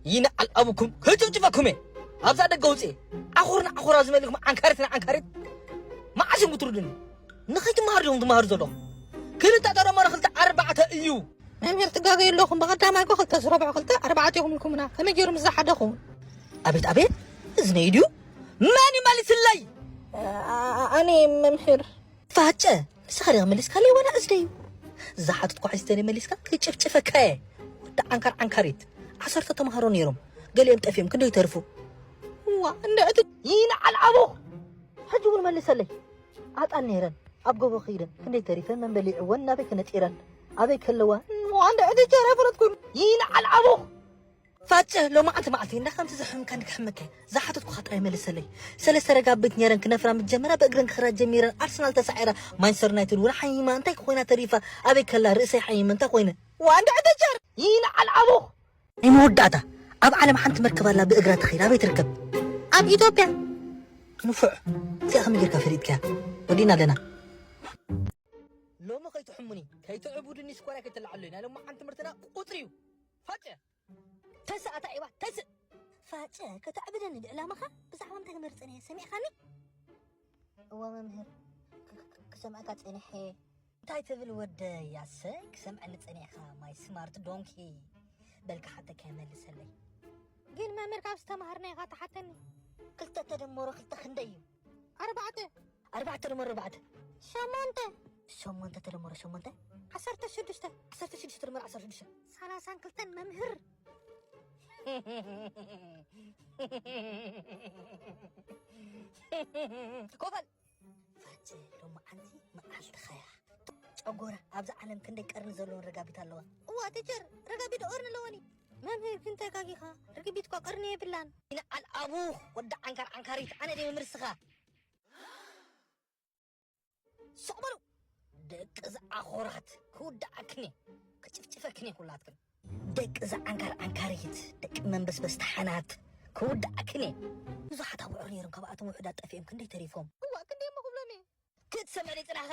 ይንዓል ኣቡኩም ክጭፍጭፈኩም እየ። ኣብዛ ደገ ውፅእ ዓኹር ንዓኹር ኣብዚ መሊኹም ዓንካሪት ንዓንካሪት መዓስ እዮም ክትርዱኒ? ንኸይትመሃሩ ዲኹም ትመሃሩ ዘለኹም? ክልተ ተደመሮ ክልተ ኣርባዕተ እዩ። መምህር ትጋገዩ ኣለኹም። ብቐዳማይ እኮ ክልተ ዝረብዖ ክልተ ኣርባዕተ ኢኹም ኢልኩምና። ከመይ ገይሩ ምስ ዝሓደ ኸውን? ኣቤት ኣቤት፣ እዝነይ ድዩ? መን ይመልስለይ? ኣነ መምህር። ፋጨ፣ ንስኻ ዲኻ መሊስካለይ ዋላ እዝነይ እዩ? ዝሓተትኩ ሒዝተለይ መሊስካ ክጭፍጭፈካ እየ። ወዲ ዓንካር ዓንካሪት። ዓሰርተ ተምሃሮ ነይሮም። ገሊኦም ጠፊኦም ክንደይ ይተርፉ? ዋ፣ እንደ እቲ ይንዓል ኣቡኽ። ሕጂ እውን መልሰለይ። ኣጣል ነይረን። ኣብ ጎቦ ከይደን ክንደይ ተሪፈን መን በሊዕወን ናበይ ከነጢረን ኣበይ ከለዋ? ዋ፣ እንደ እቲ ቸር ኣይፈለጥኩን። ይንዓል ኣቡኽ። ፋጨ ሎማዓንቲ መዓልቲ እንዳ ከምቲ ዘሕምካ ንክሕመከ ዝሓተትኩኻ ጥራይ መልሰለይ። ሰለስተ ረጋቢት ነይረን ክነፍራ ምስ ጀመራ ብእግረን ክኽራ ጀሚረን ኣርሰናል ተሳዒራ ማንቸስተር ዩናይትድ እውን ሓይማ እንታይ ኮይና ተሪፋ ኣበይ ከላ ርእሰይ ሓይመ እንታይ ኮይነ? ዋ እንዳ ዕደጀር ይልዓል ኣቦኽ ናይ መወዳእታ ኣብ ዓለም ሓንቲ መርከብ ኣላ ብእግራ ትኸይድ ኣበይ ትርከብ? ኣብ ኢትዮጵያ። ንፉዕ እዚኣ ከመይ ጌርካ ፈሊጥካያ? ወዲእና ኣለና። ሎሚ ከይትሕሙኒ ከይትዕቡድኒ ሽኮርያ ከይትልዓሉኒ ናይ ሎማዓንቲ ትምህርትና ቁፅሪ እዩ። ፋጨ ተስእ ኣታ ዒባ ተስእ። ፋጨ ከተዕብደኒ ድዕላማኻ ብዛዕባ እንታይ ክመርፅን እየ ሰሚዕኻኒ? እወ መምህር ክሰምዐካ ፀኒሐ። እንታይ ትብል ወደይ ኣሰይ ክሰምዐኒ ፀኒዕካ my smart donkey። በል ክሓተካ እየ መልሰለይ። ግን መምህር ካብ ዝተምሃርናዮ ኢኻ ትሓተኒ። ክልተ ተደመሮ ክልተ ክንደይ እዩ? ኣርባዕተ። ኣርባዕተ ተደመሮ ኣርባዕተ ሸሞንተ። ሸሞንተ ተደመሮ ሸሞንተ ዓሰርተ ሽዱሽተ። ዓሰርተ ሽዱሽተ ተደመሮ ዓሰርተ ሽዱሽተ ሰላሳን ክልተን መምህር። ኮፈል ፋጭ ሎማዓንቲ መዓልትኻ እያ። ጨጎራ ኣብዛ ዓለም ክንደይ ቀርኒ ዘለዎን ረጋቢት ኣለዋ? እዋ ቲቸር ረጋቢት ኦርን ኣለወኒ። መምህር ግን ተጋጊኻ። ርግቢት እኳ ቀርኒ የብላን። ይንዓል ኣቡኽ ወዲ ዓንካር ዓንካሪት ኣነ ደይ መምህር ስኻ። ስቕ በሉ ደቂ ዝዓኾራት ክውድኣክን እየ ክጭፍጭፈክን እየ ኩላትክን። ደቂ ዝዓንካር ዓንካሪት ደቂ መንበስበስ ተሓናት ክውድኣክን እየ። ብዙሓት ኣብዑር ነይሮም ካብኣቶም ውሑዳት ጠፊኦም ክንደይ ተሪፎም? እዋ ክንደይ እሞ ክብሎም እየ። ክትሰምዕ ዘይፅናሕኻ?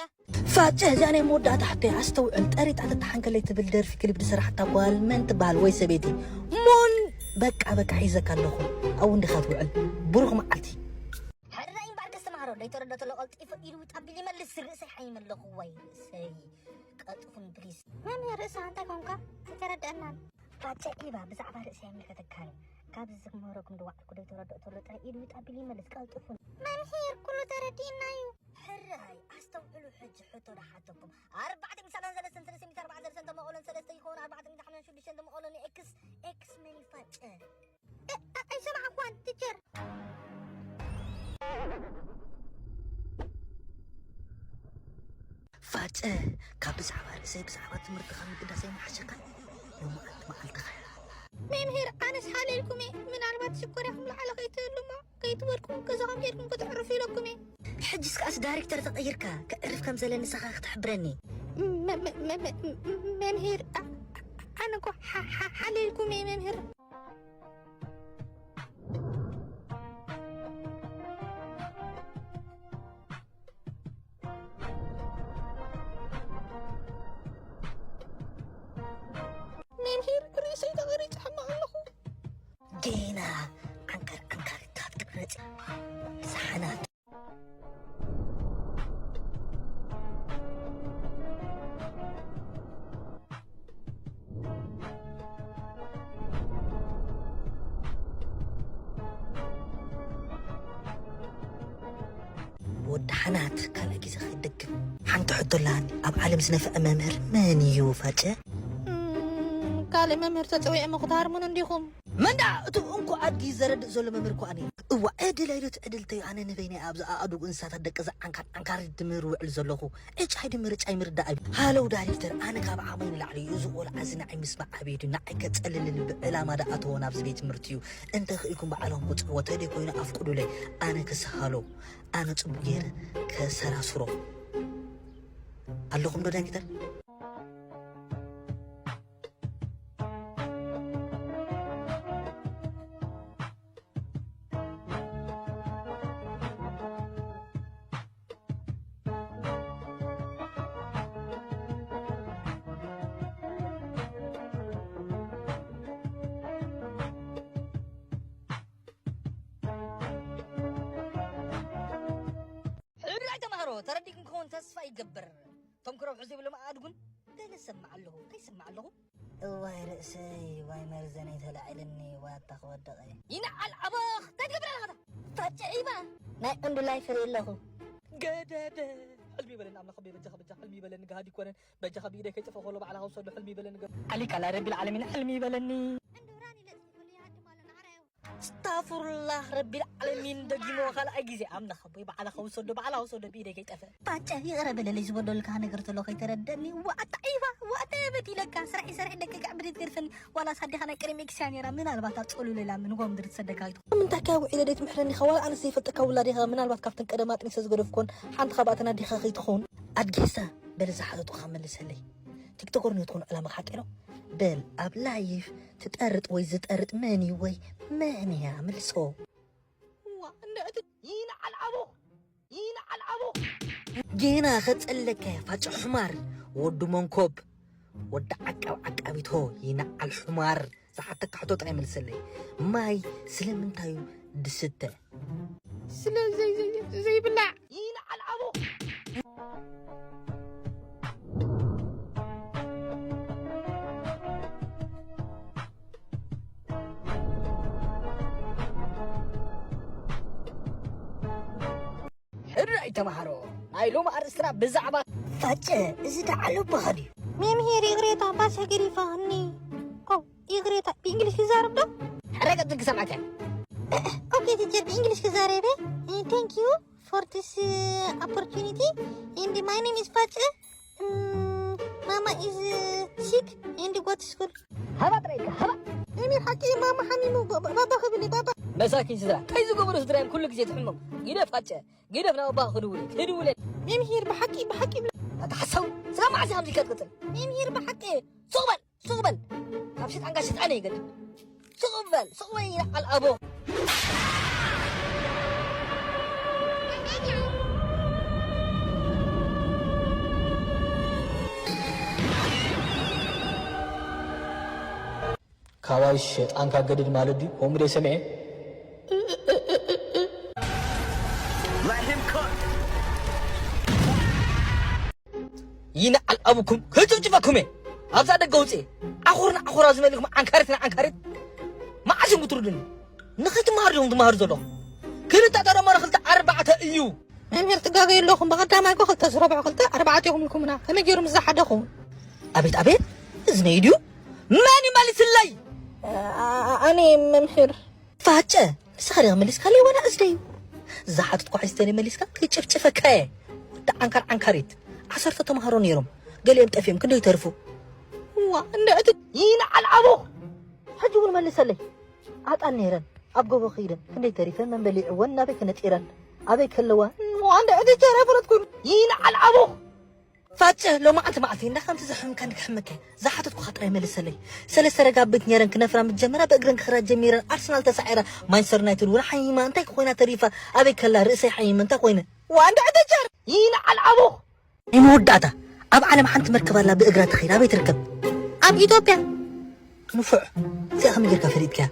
ፋጨ እዚኣ ናይ መወዳእታ ሕቶይ ኣስተውዕል። ጠሪጣ ተተሓንከለይ ትብል ደርፊ ክሊፕ ዝሰራሕታ ጓል መን ትበሃል ወይ ሰበይቲ? ሞን በቃ በቃ ሒዘካ ኣለኹ ኣብኡ እንዲኻ ትውዕል። ብሩኽ መዓልቲ። ሕራይ እምበኣር ከስተምሃሮ ደይተረዶ ተሎ ቀልጢፉ ኢዱ ጠቢሉ ይመልስ ርእሰይ ሓይም ኣለኹ ወይ ርእሰይ ቀልጥፉኒ ፕሊስ። መምህር ርእስኻ እንታይ ኮንካ? ኣይተረድአናን። ፋጨ ኢባ ብዛዕባ ርእሰይ ኣይምልከተካን እዩ። ካብዚ ዝምህረኩም ዝወዓልኩ ደይተረድኦ ተሎ ጥራይ ኢዱ ጠቢሉ ይመልስ ቀልጥፉኒ። መምህር ኩሉ ተረዲእና እዩ። ሕራይ ኣስተውዕሉ ሕጂ ሕቶ ደሓተኩም ኣርባዕተ ሚእቲ ሰላሳን ሰለስተን ሰለስተ ሚእቲ ኣርባዓን ሰለስተን ተመቐሎን ሰለስተ ይኸውን ኣርባዕተ ሚእቲ ሓምሳን ሽዱሽተን ተመቐሎን ኤክስ ኤክስ መን ይፋጨ? ኣይሰማዕኳን ቲቸር። ፋጨ ካብ ብዛዕባ ርእሰይ ብዛዕባ ትምህርትኻ ምግዳሰይ ምሓሸካ ሎማዓንቲ መዓልትኻ እያ። መምህር ኣነስ ሓልየልኩም እየ ምናልባት ሽኮር ኢኹም ላዕሊ ከይትህሉ እሞ ከይትወድቁ ገዛኹም ኬድኩም ከተዕርፉ ኢለኩም እየ። ሕጅስ ከኣስ ዳይሬክተር ተቐይርካ ከዕርፍ ከም ዘለ ንስኻ ክትሕብረኒ። መ- መ- መ- መ- መምህር ኣ- ኣነ እኮ ሓ- ሓ- ሓልየልኩም እየ መምህር። መምህር ርእሰይ ተቐሪፀ ሕማቕ ኣለኹ። ጌና ዓንካር ዓንካር ካብ ትቕረፅ ሰሓናት። ወዲ ሓናት ካልኣይ ግዜ ከይደግም ሓንቲ ሕቶ ኣለሃኒ ኣብ ዓለም ዝነፍዐ መምህር መን እዩ ፋጨ? ካልእ መምህር ተፀዊዐ ምኽታር ምን እንዲኹም መንዳ እቲ እንኮ ኣድጊ ዘረድእ ዘሎ መምህር እኮ ኣነ እዋ ዕድል ኣይዶ ትዕድል ተዩ ኣነ ንበይነይ ኣብዚ ኣእዱግ እንስሳታት ደቂ ዘዓንካር ዓንካር ድምህር ውዕል ዘለኹ ዕጫይ ድምህር ዕጫይ ምርዳእ እዩ ሃለው ዳይሬክተር ኣነ ካብ ዓቕመይ ንላዕሊ እዩ እዚ ቆልዓ እዚ ንዓይ ምስማዕ ኣበይ ድዩ ንዓይ ከፀልልኒ ብዕላማ ዳ ኣተዎ ናብዚ ቤት ትምህርቲ እዩ እንተ ክኢልኩም ባዕልኹም ክፅዕዎ ተደይ ኮይኑ ኣፍቅዱለይ ኣነ ክስሃሎ ኣነ ፅቡቅ ገይረ ከሰራስሮ ኣለኹም ዶ ዳይሬክተር ተማሃሮ ተረዲእኩም ክኸውን ተስፋ ይገብር። እቶም ክረብሑ ዘይብሎም ኣእዱግ እውን ገለ ሰማዕ ኣለኹ። እንታይ ይሰማዕ ኣለኹ? እዋይ ርእሰይ፣ ዋይ መርዘነይ ተላዒልኒ፣ ዋታ ክወደቐ። ይንዓል ኣቦኽ፣ እንታይ ትገብር ኣለኻ? ታጨዒባ ናይ ዕንዱ ላይፈር የለኹ። ገደደ። ሕልሚ ይበለኒ ኣምላኽ ኣቦይ፣ በጃኻ፣ በጃኻ፣ ሕልሚ ይበለኒ፣ ገሃድ ይኮነን። በጃኻ ብኢደይ ከይጠፍእ ከሎ ባዕልኻ ውሰዶ፣ ሕልሚ ይበለኒ። ገ- ኣሊቃ ላ ረቢል ዓለሚን ሕልሚ ይበለኒ። ዕንዱ ራኒ ለጽፉ ኩሉ ይሃድም ኣሎ፣ ንዓራዮ። ኣስታፍሩላህ ረቢል ዓለሚን፣ ደጊሞ ካልኣይ ግዜ። ኣምላኽ ኣቦይ፣ ባዕልኻ ውሰዶ፣ ባዕልኻ ውሰዶ፣ ብኢደይ ከይጠፍእ። ፋጨ፣ ይቕረ በለለይ፣ ዝበደልካ ነገር ተሎ ከይተረደኒ። ዋእ ኣታ ዒባ፣ ዋእ ኣታ የበት ኢለካ። ስራሕ ይሰርሕ ደቂ ጋዕ ብድት ገድፈኒ። ዋላ ሳዲኻ ናይ ቅድሚ ኤክስያ ነይራ፣ ምናልባት ኣብ ጸሉለላ ምን ጓም ድርት ሰደካ ኣይትኾን። ምንታይ ከ ውዒለ ደይ ትምሕረኒ ኢኻ? ዋላ ኣነስ ዘይፈልጠካ ውላድ ኢኻ። ምናልባት ካብተን ቀደም ኣጥኒሰ ዝገደፍኮን ሓንቲ ካብኣተን ኣዴኻ ከይትኾን። ኣድጊሕሳ፣ በል ዝሓተቱኻ መልሰለይ። ቲክቶከር ንትኾኑ ዕላማ ሓቂ ነው። በል ኣብ ላይፍ ትጠርጥ ወይ ዝጠርጥ መን እዩ ወይ መን እያ? መልሶ። ዋ፣ እንደ እቲ ይንዓል ኣቦ፣ ይንዓል ኣቦ። ጌና ኸጸለከ ፋጨ ሑማር፣ ወዲ መንኮብ፣ ወዲ ዓቃብ ዓቃቢቶ፣ ይንዓል ሑማር። ዝሓተካ ሕቶ ጥራይ መልሰለይ። ማይ ስለምንታይ እዩ ድስተ? ስለ ዘይ-፣ ዘይ-፣ ዘይብላዕ። ይንዓል ኣቦ። ሕራይ ተማሃሮ፣ ናይ ሎሚ ኣርእስትና ብዛዕባ ፋጨ፣ እዚ ደዓሉ ኣቦኻ ድዩ? መምህር ይቕሬታ፣ ባሰ ገዲፋኒ። ኦ፣ ይቕሬታ፣ ብእንግሊሽ ክዛረብ ዶ? ሕራይ ቀጽል ክሰምዓካ። ኦኬ ቲቸር፣ ብእንግሊሽ ክዛረብ እየ። Thank you for this, uh, opportunity. And my name is ፋጨ. Mm, mama is, uh, sick and go to school. ሃባ ጥራይ ኢልካ፣ ሃባ። እኔ ሓቂ ማማ ሓሚሙ ባ-፣ ባ-፣ ባባ ክብል ባባ። መሳኪን ስድራ፣ እንታይ ዝገበሩ ስድራ እዮም ኩሉ ግዜ ትሕመሙ? ግደፍ ፋጨ፣ ግደፍ ናብ ኣባኻ ክድውል፣ ክድውል። መምህር ብሓቂ፣ ብሓቂ ብለ-፣ ኣታ ሓሳዊ፣ ስጋብ መዓስ ኢኻ ከምዚ ክትቅጽል? መምህር ብሓቂ። ሱቕ በል፣ ሱቕ በል። ካብ ሸጣን ጋር ሸጣን ይገድ። ሱቕ በል፣ ሱቕ በል ይልዓል ኣቦ። ካባይ ሸጣንካ ገድድ ማለት ድዩ? ከምኡ ድየ ሰሚዐ? Let him cook. ይንዓል ኣቡኩም፣ ክጭፍጭፈኩም እየ። ኣብዛ ደገ ውፅእ። ዓኹር ንዓኹር ኣብዚ መሊኹም ዓንካሪት ንዓንካሪት። መዓስ እዮም ክትርዱኒ? ንኸይትመሃሩ ዲኹም ትመሃሩ ዘለኹም? ክልተ ተደመሩ ክልተ ኣርባዕተ እዩ። መምህር ትጋገዩ ኣለኹም። ብቐዳማይ እኮ ክልተ ዝረብሑ ክልተ ኣርባዕተ ኢኹም ኢልኩምና። ከመይ ገይሩ ምስ ዝሓደ ኸውን? ኣቤት ኣቤት፣ እዝነይ ድዩ? መን ይመልስለይ? ኣ-፣ ኣ-፣ ኣነ መምህር። ፋጨ፣ ንስኻ ዲኻ መሊስካለይ ዋላ እዝነይ? ዝሓተትኩ ሓይስተኒ መሊስካ ክጭፍጭፈካ እየ። ወዲ ዓንካር ዓንካሪት። ዓሰርተ ተምሃሮ ነይሮም። ገሊኦም ጠፊኦም፣ ክንደይ ተርፉ? ዋ፣ እንደ እቲ ይንዓል ኣቦ። ሕጂ እውን መልሰለይ። ኣጣል ነይረን፣ ኣብ ጎቦ ከይደን፣ ክንደይ ተሪፈን፣ መን በሊዕወን፣ ናበይ ከነጢረን፣ ኣበይ ከለዋ? ዋ፣ እንደ እቲ ቸር ኣይፈለጥኩን። ይንዓል ኣቦ። ፋጨ፣ ሎማዓንቲ መዓልቲ እንዳ ከምቲ ዘሕምካ ንክሕመካ። ዝሓተትኩኻ ጥራይ መልሰለይ። ሰለስተ ረጋቢት ነይረን ክነፍራ ምስ ጀመራ ብእግረን ክኽራ ጀሚረን ኣርሰናል ተሳዒራ ማንቸስተር ዩናይትድ እውን ሓሚማ እንታይ ኮይና ተሪፋ ኣበይ ከላ ርእሰይ ሓሚመ እንታይ ኮይነ? ዋ እንዳ ዕደጀር ይንዓል ኣቦ። ናይ መወዳእታ ኣብ ዓለም ሓንቲ መርከብ ኣላ ብእግራ ትኸይድ ኣበይ ትርከብ? ኣብ ኢትዮጵያ። ንፉዕ እዚኣ ከመይ ጌርካ ፈሊጥካያ?